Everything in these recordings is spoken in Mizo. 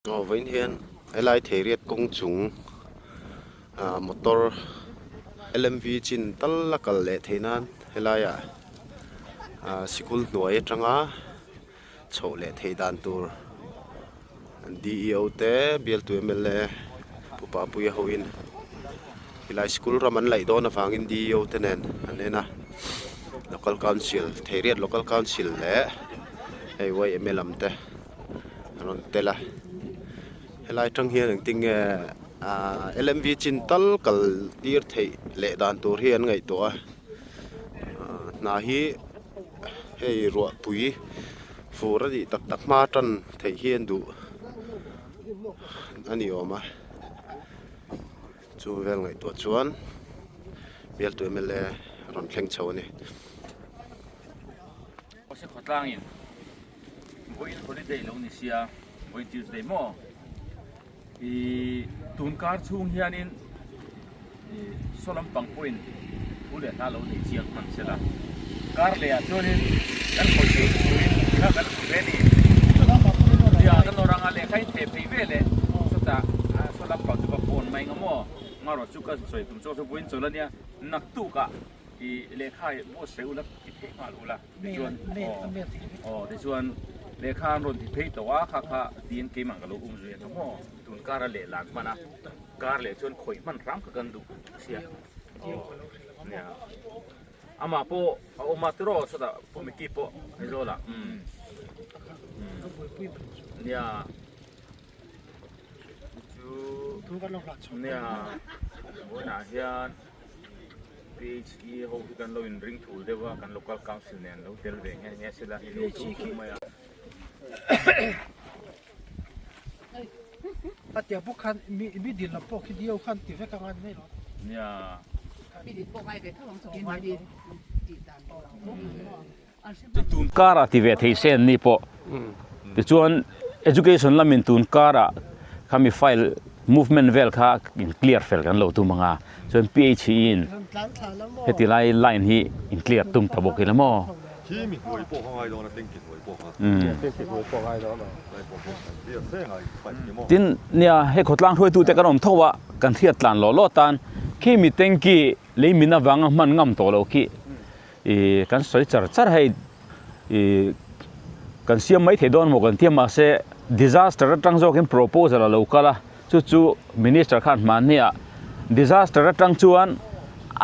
Aw vawiin hian helai theiriat kawng chung ah motor L_M_V chin tal a kal leh theih nan helaiah ah sikul hnuai atanga chhoh leh theih dan tur D_E_O te bialtu M_L_A pu Papuia hoin helai sikul ram an laih dawn avangin D_E_O te nen an en a local council theiriat local council leh hei Y_M_A lam te. a rawn tel a helai atang hian engtin nge ahh L_M_V chin tal kal tir theih leh dan tur hi an ngaihtuah a ahh hna hi hei ruahpui fur a nih tak tak hma tan theih hi an duh a ni awm a chu vel ngaihtuah chuan bialtu M_L_A rawn thleng chho a ni. Vawiin holiday lo ni sia, vawiin Tuesday maw? Ih tun kar chhung hianin ih saw lampang pawhin thu leh hla lo nei chiang hman se la, kar leh ah chuanin kan hawi thei turin kha kan hmu ve ni. Tia kan nawr anga lehkha in theh phei ve leh sawtah saw lampang chu va phone mai nga maw? Ngarawh chu ka sawi tum chawk chu vawiin chawl ania naktukah ih lehkha hi buatsaih ula ti phei nghal ula. Tichuan aw aw tichuan lehkha an rawn ti phei tawh a kha kha tiin keimah ka lo um zui a ni maw tun kar a leh lan hman a kar leh chuan khawih hman hram kha kan duh sia aw nia amah pawh a awm a tiraw chutah Pu Micky pawh Aizawl ah umm nia chu nia vawiinah hian. PHE ho hi kan lo in ring thul deuh a, kan local council nen lo tel ve nghe nghe sela i lo tum khawp mai a. A tia bawk khan mi dil lam pawh khi Dio khan ti vek anga ni mai lo. Nia. Mi dil pawh ngai ve tho ang chu keimahni tih dan pawh ang bawk ang maw. An hre hman. Tun karah ti ve thei se an ni pawh. Tichuan education lamin tun karah khami file movement vel kha in clear fel kan lo tum ang a, chuan PHE in heti lai line hi in clear tum ta bawk ila maw? Tin, nia hei khawtlang hruaitute kan awm tho a, kan hriat tlan lawh lawh tan khi mi tanky lei min avanga hman ngam tawh loh khi Ih kan sawi char char hei ih kan siam mai thei dawn maw kan ti a mahse disaster atang zawkin proposal a lo kal a chu chu minister khan hmanni ah disaster atang chuan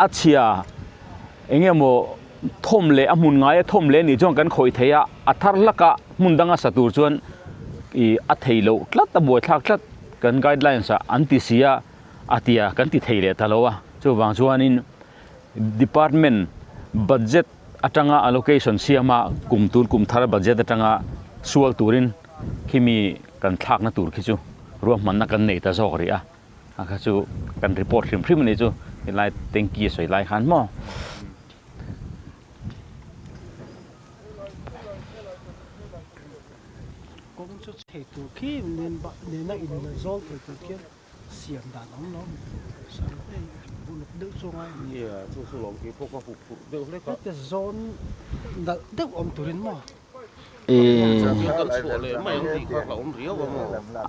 a chhia eng emaw thawm leh a hmun ngaia thawm leh anih chuan kan khawih thei a a thar hlak a hmun danga sa tur chuan ih a thei loh tlat a buaithlak tlat kan guidelines ah an ti si a a tia kan ti thei leh ta lo a chuvang chuanin. Department budget atanga allocation siama kum tun kum thar budget atanga sual turin khimi kan thlakna tur khi chu ruahmanna kan nei ta zawk rih a, a kha chu kan report hrim hrim a nih chu helai tanky a sawi lai khan maw. Kawng chu chhe tur khi nena inzawl thei tur khian Siam dan awm lo survey uluk deuh chu ngai a ni. Nia, chu chu lawm kei pawh ka hup phurh deuh hlek a. Hete zawn nalh deuh awm turin maw?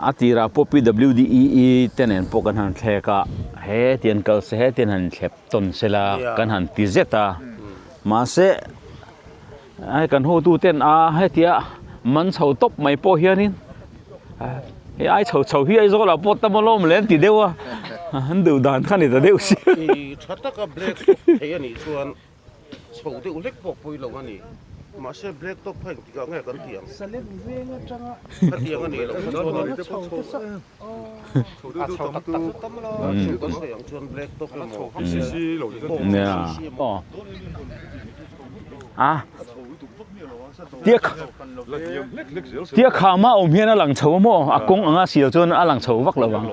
A tirah pawh PWDEE te nen pawh kan han thlek a, hetiang kal se hetiang han thlep tawn se la kan han ti zet a, mahse Ai kan hotu ten a hetia man chho tawp mai pawh hianin hei ai chho chho hi Aizawl ah pawh tam alawm le an ti deuh a an duh dan kha ni ta deuh si. I tha taka black top thei a nih chuan chho deuh hlek pawh pawi lo a ni. Mahse black top kha engtikah nge kan tih ang? Salem veng atanga Khatiang a nih loh kha chuan a chho a chho tak tak chu tam lo kan sawi ang chuan black top emaw Nia. A tia tia khama awm hian a lang chho a maw a kawng anga sial chuan a lang chho vak lo vang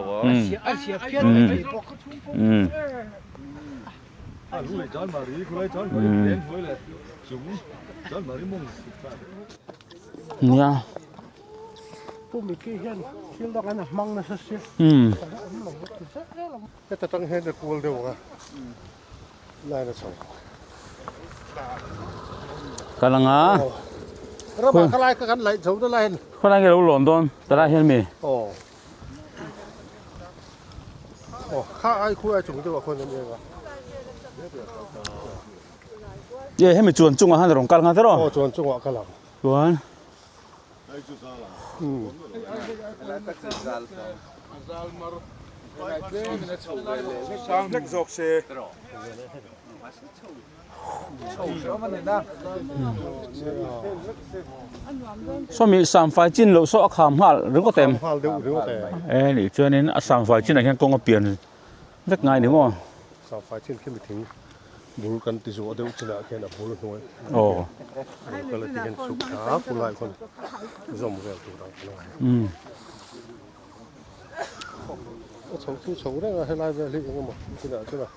nia Heta tang hian a kual deuh ang a, line a chho. Kal ang a. Ramah ka lai kha kan laih chho na lai hian. Khawlai nge lo lawn dawn ta lai hian mi? Aw. Aw kha ai khu ai chung deuh ah khuan an eng a. Ye hemi chuan chungah han rawn kal nghal tawh Aw chuan chungah kal ang. Chuan. Sawmi samfai chin loh saw a kham nghal ringawt em? E nih chuanin a samfai chinah hian kawng a pian vek ngai ni maw? Samfai chin khi mithing bul kan ti zuah deuh chinah khian a bul hnuai aw kal a ti hian chhuk thla kulai khawn zawm vel tur ang kan ngai. A chho chu chho reng a helai vel hi eng emaw chinah chuan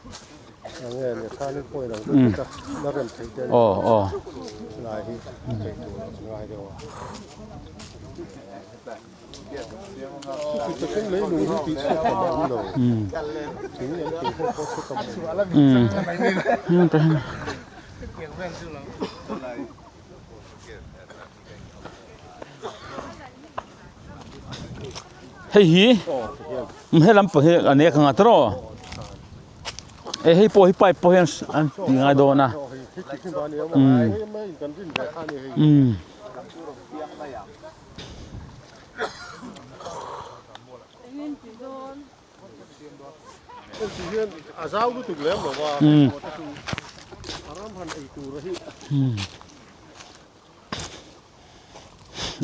a nge ni thanin point ang deuh hlek a la rem theih te a ni helai hi theih tur a ngai deuh a chuti takin leilung hi tih chhuak tam a awm lo thing an tih ho pawh chhe tam a awm Hei hi he lampang hi a nek anga tawh e hei pawh hi pipe pawh hian an ti ngai dawn a umm umm.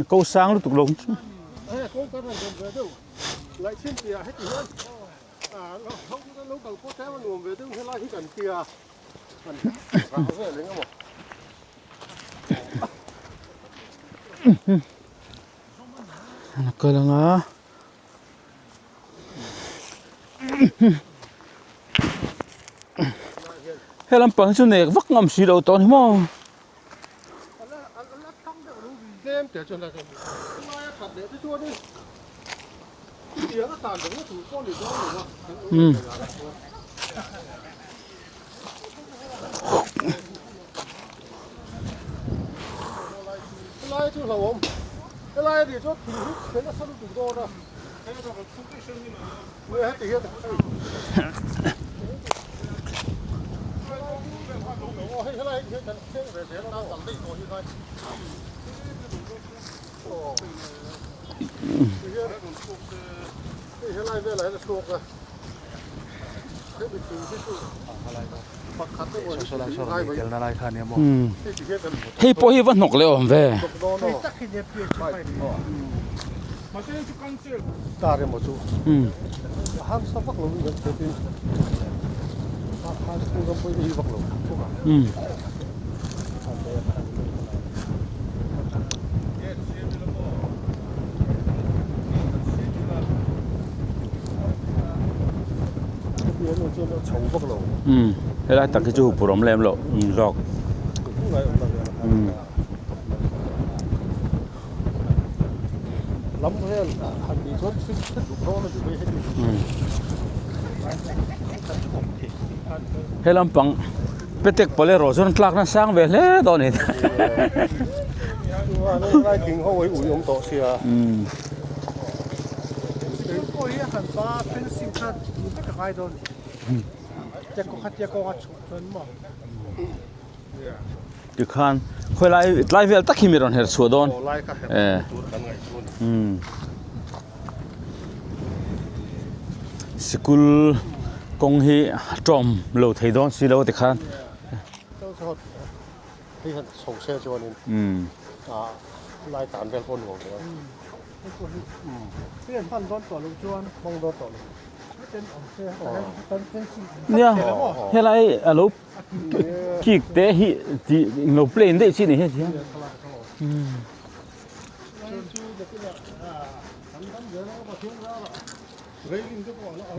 Ko sang lutuk lo chu. Kal anga. He lampang chu nek vak ngam si lo tawh a ni maw. Hei pawh hi va hnawk leh awm ve. Helai tak hi chu huphurh awm lem loh zawk. He lampang petek pawlero chuan tlak na sang ve hle dawn a ni. Tikhan khawilai tlai vel tak hi mi rawn her chhuah dawn sikul kawng hi a tawm lo thei dawn si lo tikhan nia helai alo Kik te hi tih lo play daih chi ni hi hian.